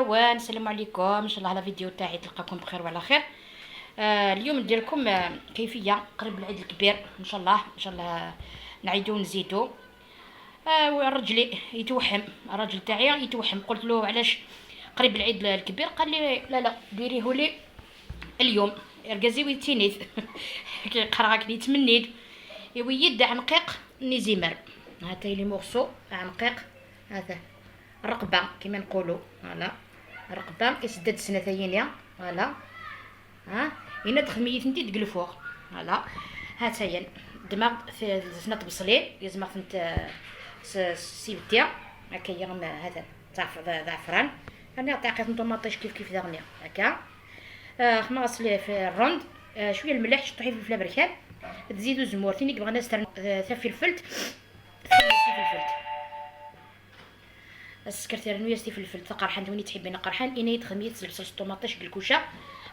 فلاون، السلام عليكم. ان شاء الله la vidéo تاعي تلقاكم بخير وعلى خير. اليوم ندير لكم كيفية قريب العيد الكبير، ان شاء الله ان شاء الله نعيدو ونزيدو. والرجلي يتوحم، الراجل تاعي يتوحم. قلت له علاش قريب العيد الكبير؟ قال لي لا لا، ديريه لي اليوم. اركازي ويتينيث كيقرا كني تمنيت يويد عنقيق نيزيمر. هاتاي les morceaux عنقيق، هذا الرقبة كيما نقولوا، voilà الرقبة يسدد سنتين، voilà ها انا تخميت نتي ديك ال four. voilà هاتايا دماغ سنة بصلين لازم فهمت سيبتيا هكايا. هذا زعفران، انا عطيت طوماطيش كيف كيف داغني هكا. خماس في الرند، شوية الملح، شطحي فلفله بركان، تزيدو زمور ثاني بغينا تفلفلت فلفلت السكرتير نويا فلفل قرحان وني تحبين قرحان انا يتخميت البصل الطوماطيش بالكوشه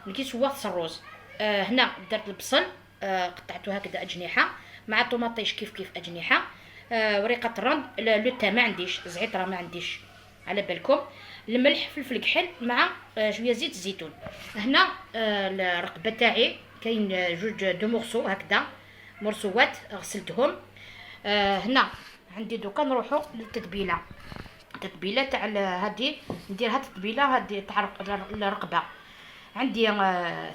نكي سوا الروز. هنا درت البصل، قطعته هكذا اجنحة مع الطوماطيش كيف كيف اجنحه، وريقه الرند، le thym ما عنديش، زعتره ما عنديش على بالكم، الملح، فلفل كحل مع شوية زيت الزيتون. هنا الرقبة تاعي كاين جوج deux morceaux هكذا، مرسوات غسلتهم. هنا عندي دوكا نروحو للتتبيله. التتبيله تاع هادي نديرها تتبيله هادي تاع الرقبه. عندي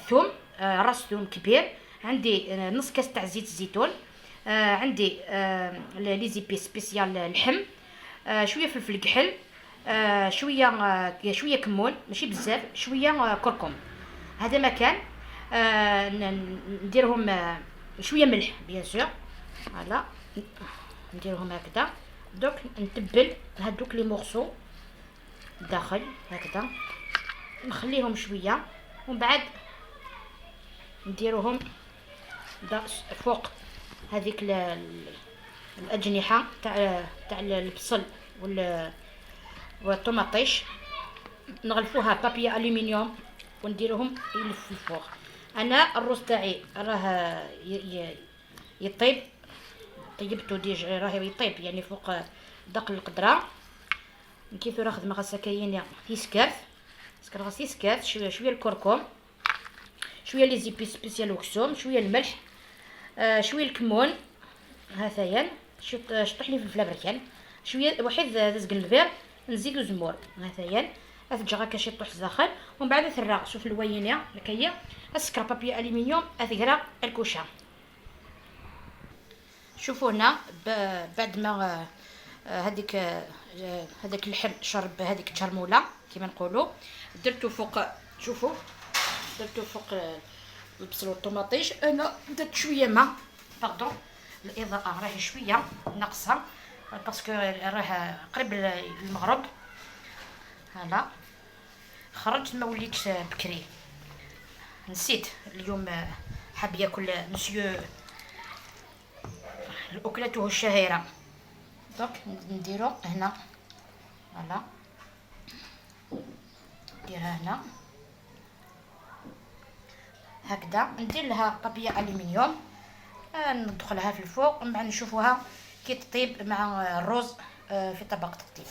ثوم، راس ثوم كبير، عندي نص كاس تاع زيت الزيتون، عندي les épices spécial اللحم، شوية فلفل كحل، شوية شوية كمون ماشي بزاف، شوية كركم. هذا مكان نديرهم، شوية ملح bien sûr. voilà نديرهم هكذا. دوك نتبل هادوك les morceaux داخل هكذا، نخليهم شوية ومن بعد نديروهم فوق هذيك الاجنحة تاع البصل والطوماطيش. نغلفوها papier aluminium ونديروهم في ال four. انا الروز تاعي راه يطيب، طيبته déjà، راه يطيب يعني فوق دق القدره. كيف راه خدمة خاصها كاين تيسكارت سكر غاسي سكارت، شوية شوية الكركم، شوية les épices spécial وكسوم، شوية الملح، شوية الكمون، هثايا شطح لي فلفله بركان، شوية واحد زق البير، نزيدو زمور. هثايا اتجا هكا شي طوح الداخل ومن بعد ثرا شوف الوينه هكايا السكر papier aluminium اثقرا الكوشة. شوفوا هنا بعد ما هذيك هذاك اللحم شرب هذيك الشرموله كيما نقولوا، درتو فوق، شوفوا درتو فوق البصل والطوماطيش. انا درت شوية ما، pardon، الاضاءة راهي شوية ناقصه parce que راه قريب المغرب. هلا خرجت ما وليتش بكري، نسيت. اليوم حاب ياكل مسيو الاكلته الشهيره. دوك نديرو هنا، voilà نديرها هنا هكذا، ندير لها papier aluminium، ندخلها في الفوق ومن بعد نشوفوها كي تطيب مع الروز في طبق تقديم.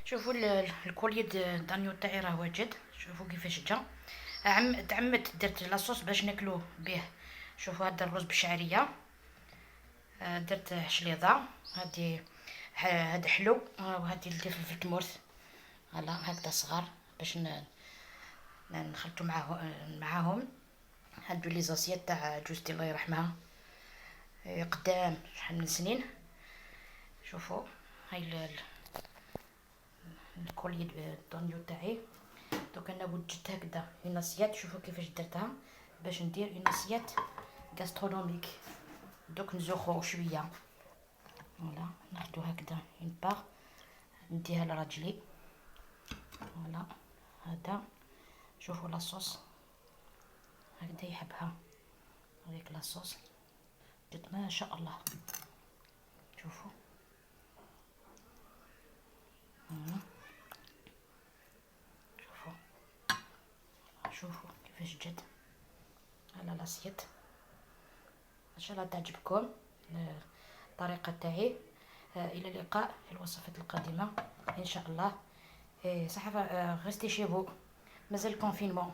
شوفوا ال collier d'agneau تاعي راه واجد. شوفوا كيفاش جا. تعمدت درت la sauce باش ناكلو به. شوفوا هذا الرز بالشعريه، درت شليضه، هادي هذا حلو، وهادي اللي فلفل تمورث. voilà هكذا صغار باش نخلطو معاهم. هادو les assiettes تاع جوزتي الله يرحمها، قدام شحال من سنين. شوفوا هاي ال collier d'agneau تاعي. دوك انا وجدت هكذا une assiette، شوفوا كيفاش درتها باش ندير une assiette gastronomique. دوك نزوخو شويه، voilà ناخدو هكذا une part نديها لراجلي. voilà هذا شوفوا la sauce هكذا يحبها هذيك la sauce، جات ما شاء الله. شوفوا شوفوا شوفوا كيفاش جات على l'assiette. ان شاء الله تعجبكم الطريقة تاعي. الى اللقاء في الوصفات القادمة ان شاء الله. إيه صح، restez chez vous، مازال confinement.